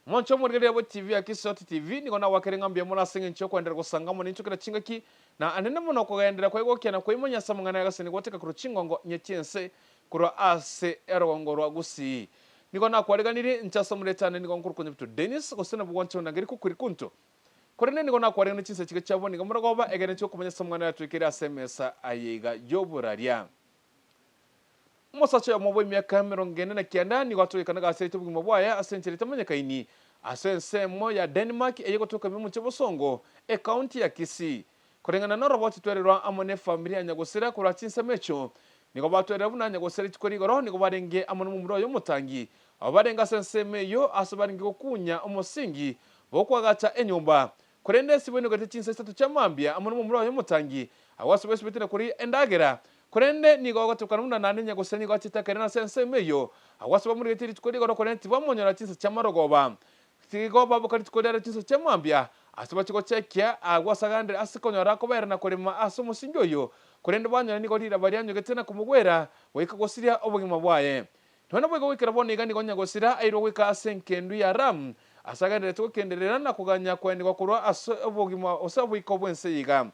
Monche omorigereria bwe TV ya Kisoti TV, nigo nagwakere ng'a mbuya mono ase engencho y'okoenderera gosanga amo ninche kera chingaki, na anene mono kogenderera kwegokia na kweimonya ase amang'ana y'agasani goteka korwa chingongo nye chi'ense korwa ase erogongo rwa Gusii. Nigo nakwariganirie inche ase omoreta ane nigo nkorokwa Nyabuto Dennis, gose nabo gwancha onangeri kokuri kunto. Korende nigo nakwariganirie chinsa chiga chiabo nigo moragoba egere inche okomanya ase amang'ana ayatwekeire ase emesa aye iga y'oboraria. Omosacha oyomo bw'emiaka emerongo ene na kianda nigo atogekana gasiretie obogima bwaye ase enchera etamanyekaini ase ensemo ya Denmark eyegotoka ime omochie bosongo, ecounty ya Kisii. Koreng'ana noroboti twererwa amo nefamiri ya nyagosira korwa chinsemo echio, nigo batwerera buna nyagosira rituko rigoro nigo barenge amo nomomura oye omotangi, abwo barenge ase ensemo eyio ase barenge gokunya omosingi bw'okoagacha enyomba. Korende ase bainogete chinsa isato chia mambia amo nomomura oye omotangi, agwo ase baisubete na koria endagera. Korende nigo agotebekana buna naende nyagosira nigo achete akairana ase ensemo eyio, agwo ase bamorigetie rituko rigoro korende tibamonyora chinsa chi'amarogoba. Tigo baboka rituko riare chinsa chia mambia, ase bachia gochekia agwo ase agandire ase konyora kobera na korema ase omosingi oyio, korende banyora nigo riraba rianyogete na komogwera goika gosiria obogima bwaye. Nonya naboigo goikera bono iga nigo nyagosira airwe goika ase engendu ya Ramu, ase agendererete gokenderera na koganya koenigwa korwa ase obogima gose oboiko bw'ense eye iga.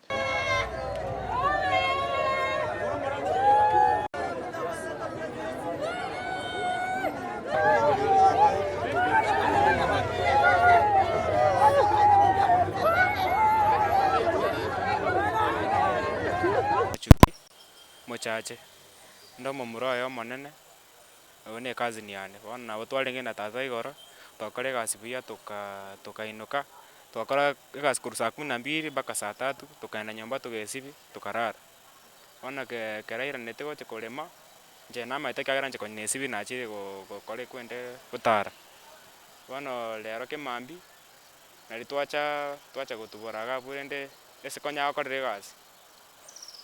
Mochache, onde omomura oye omonene. Oyio ne ecousin yane, bono nabo twarenge na tata igoro, twakora egasi buya toka tokainoka, twakora egasi korwa saa kumi na mbili mpaka saa tatu, tokaenda nyomba togesibia, tokarara. Bono eke ekero airanete gocha korema, inche namaete ekiagera inche konya nesibiri nachire go gokora ekwende gotara. Bono rero kemambia, nari twacha twacha gotubora iga abwo rende ase konya agokorera egasi,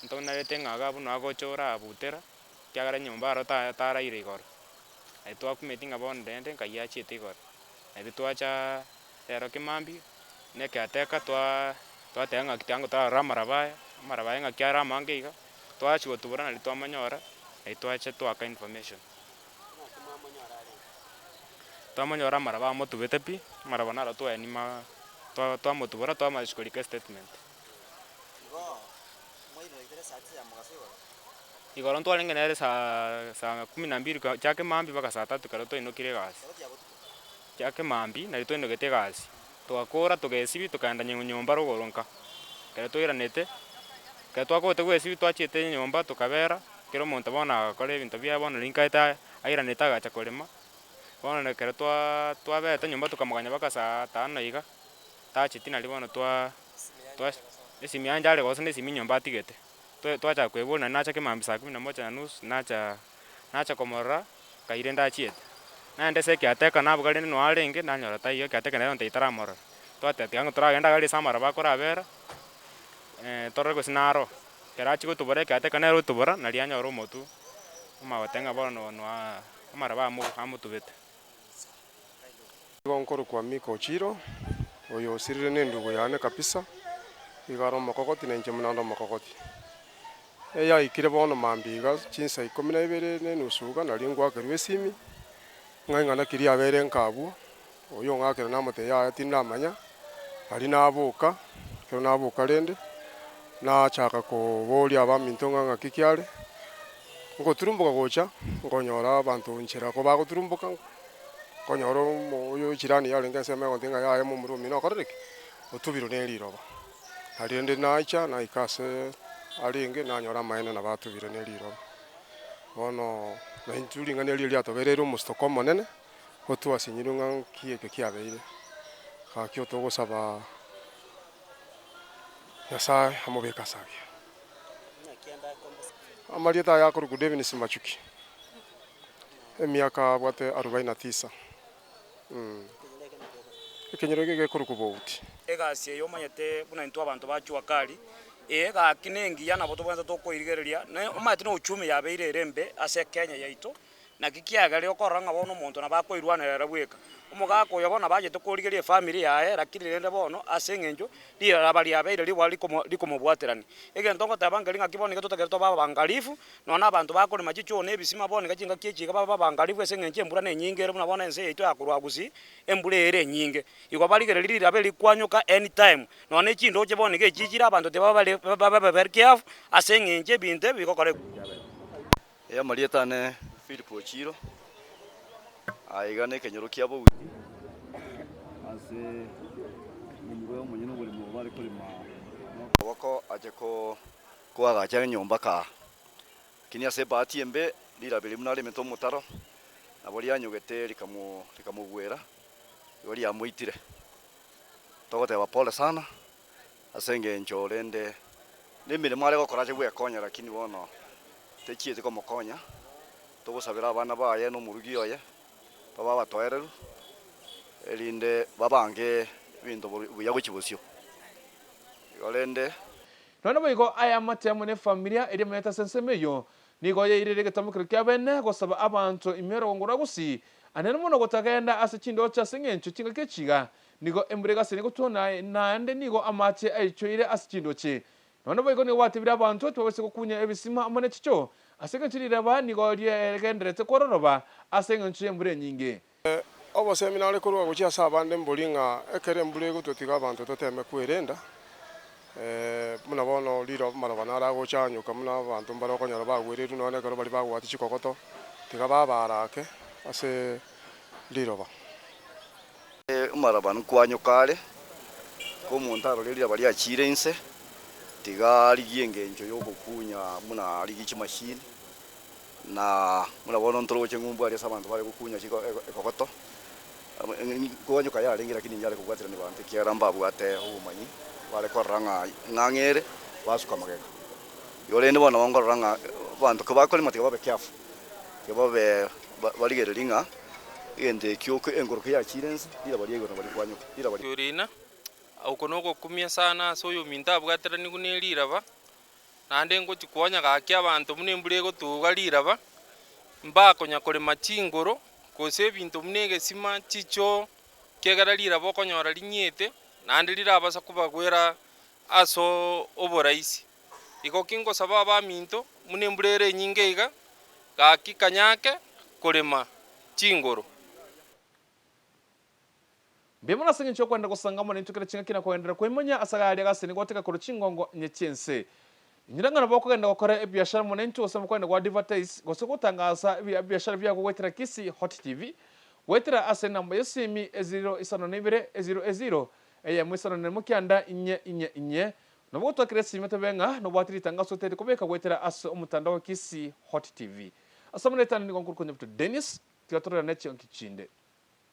ntonarete ng'a iga abwo nagocha orabutera. Ekiagera nyomba aro taraire igoro, naye twakumeti ng'a bono rende nkai achiete igoro. Naende twacha rero kimambia, na ekeateka twa twateba ng'aki tiga totarora amaraba aya, amaraba aya ng'aki are amange iga, twachia gotubora nario twamonyora, naye twacha twaka information. Twamonyora amaraba amotubete pi, amaraba naro twaenia ma twa twamotubora twamanya korika estatement. Igoro ntwarenge nere saa saa kumi na mbili chake mambia mpaka saa tatu ekero twainokire egasi. Chake mambia nario twainogete egasi, togakora togesibia tokaenda nyomba rogoro nka. Ekero twairanete, ekero twakorete gwesibia twachiete nyomba tokabera, kera omonto bono agakora ebinto biaye bono riria nkaete airanete agacha korema, bono ekero twaa twabete nyomba tokamoganya mpaka saa tano iga, tacheti nario bono twaa twa esimi yanje are gose na esimi nyomba atigete. Twachaka koeboria naende nacha kemambia saa kumi na moja na nusu, nacha nacha komorora, nkaira ende achiete. Naende ase ekiateka naboka rende noo arenge, nanyora taiyo, ekiateka nere ontebi taramorora. Twateba tiga ng'a toragende iga aria ase amaraba akorabera, torore gose naro. Ekero achia gotubora ekiateka nere otubora, nario anyore omotwe, omanye goteba ng'a bono noaa amaraba amo amotubete. Nigo nkorokwa Mika Ochiro, oyo osirire nendugu yane kabisa, igo are omokogoti na inche buna nde omokogoti. Eyaikire bono mambia iga chinsa ikomi na ibere na enusu iga nario ngwakerwa esimi, ng'a ing'ana ki riabeire nka abwo, oyio ong'akera namotebia yaya tindamanya, aria naboka, ekero naboka rende, nachaka koboria abaminto ng'a ng'aki kiare, ngoturumboka gocha, nkonyora abanto nchera kobagoturumboka. Nkonyora oyo echirani yarenge ensemo egontebia ng'a yaya momura omino okorire ki? Otubirwe ne riroba. Na rende nacha naika ase arenge nanyora amaene nabo atubire ne riroba. Bono naintwe ring'ana erio riatobereire omositoko omonene, otwasinyirwe ng'a nki eke kiabeire. Gaki otogosaba Nyasae amobeke ase agiya. Amarieta aye akorokwa Davinis Machuki. Emiaka abwate arobaini na tisa. Ekenyoro eke gekorokwa Bouti. Egasi eye omanyete buna intwe abanto ba jua kali, ee gaki nengiya nabo tobwenerete tokoirigereria, na omanyete na uchumi yabeire ere embe ase Kenya yaito, naki kiagera okorora ng'a bono omonto nabo akoirwanera ere bweka. Omogaka oyo bono nabachete korigeria efamiri yaye, lakini rende bono ase eng'encho riraraba riabeire rigwa rikomo rikomobwaterania. Egento ngoteba nkeri ng'aki bono iga totagete tobe abangalifu, nonya na abanto bakorema chichoo na ebisima bono iga chingaki echi iga babe abangalifu ase eng'encho embura nenyinge ere buna bono ense yaito ya korwa Gusii, embura ere enyinge. Igo barigereria riraba erikwanyoka anytime, nonya ne chindoche bono iga echi chire abanto tibabare babe very careful ase eng'encho ebinto ebi bigokora. Amarieta ane Philip Ochiro, aiga nekenyoro kia Bouti, ase omomura omonyene oborimo bare korema nokoboko ache koagacha enyomba kaa. Lakini ase ebahati embe riraberi buna aremete omotaro, nabo rianyogete rikamogwera, igo riamoitire. Togoteba pole sana Ase engencho rende nemeremo are gokora ache gwekonya, lakini bono techieti komokonya. Togosabera abana baye na omorugi oye babe abatoereru, erinde babange ebinto buya gochia bosio. Igo rende. Nonya naboigo aya amate amo nefamilia eria emenyete ase ensemo eyio nigo yairire egetamokero kia bene gosaba abanto ime orogongo rwa Gusii anene mono gotagenda ase chindoche ase engencho chingaki echi iga Nigo embura egasenia gotwa naende nigo amache aichoire ase chindoche. Nonya boigo nigo gwatebire abanto tibabasa gokunya ebisima amo ne chichoo, ase engencho riraba nigo riegendererete kwororoba ase engencho y'embura enyinge. Obosemi nare korwa gochia ase abande mbori ng'a ekero embura egotwa tiga abanto toteme kwerenda, buna bono riroba amaroba naro agocha anyoka buna abanto mbare okonyora bagwereirwe nonya na ekero baria bagwatia chikogoto, tiga babare ake ase riroba. Amaraba nkwanyoka are, komonto arore riraba riachiire inse, tiga arigie engencho y'ogokunya buna arigie chimashini, na buna bono ntoroche ng'umbu aria ase abanto bare gokunya chiko ekogoto, nkwanyoka yarenge lakini nyare kobwaterania banto ekiagera mbabwate obomanyi, bare korora ng'a ng'ang'e ere, basuka magega. Igo rende bono nabo nkorora ng'a abanto kobakorema tiga babe careful, tiga babe barigererie ng'a Egento ekio engoro keyachiire ense, riraba ria igoro nabo rikwanyoka, riraba ria. Orina, oko nogokumia sana ase oyominto abwateranigwe ne riraba, naende ngochia kwonya gaki abanto buna embura egotuga riraba, mbakonya korema chingoro, gose ebinto buna egesima, chichoo, ekiagera riraba okonyora rinyiete, naende rirabasa kobagwera ase oboraisi. Igo ki ngosaba abaminto, buna embura ere enyinge iga, gaki kanyake korema chingoro. Mbuya mono ase engencho y'okoenderera gosanga amo naintwe kera chingaki na koenderera koimonya ase aria gase nigo goteka korwa chingongo inye chi'ense. Inyora ng'a nabo okogenda gokora ebiashara amo naintwe gose mokogenda go advertise gose gotangasa ebiashara biago goetera Kisii Hot TV goetera ase enamba y'esimi eziro isano na ibere eziro eziro eyemo isano na emo kianda inye inye inye Nabo gotwakera esimi tobe ng'a nobwate ritangaso otari kobeka goetera ase omotandao wa Kisii Hot TV. Ase amaretani nigo nkorokwa Nyabuto Dennis, tiga tororane chingaki chinde.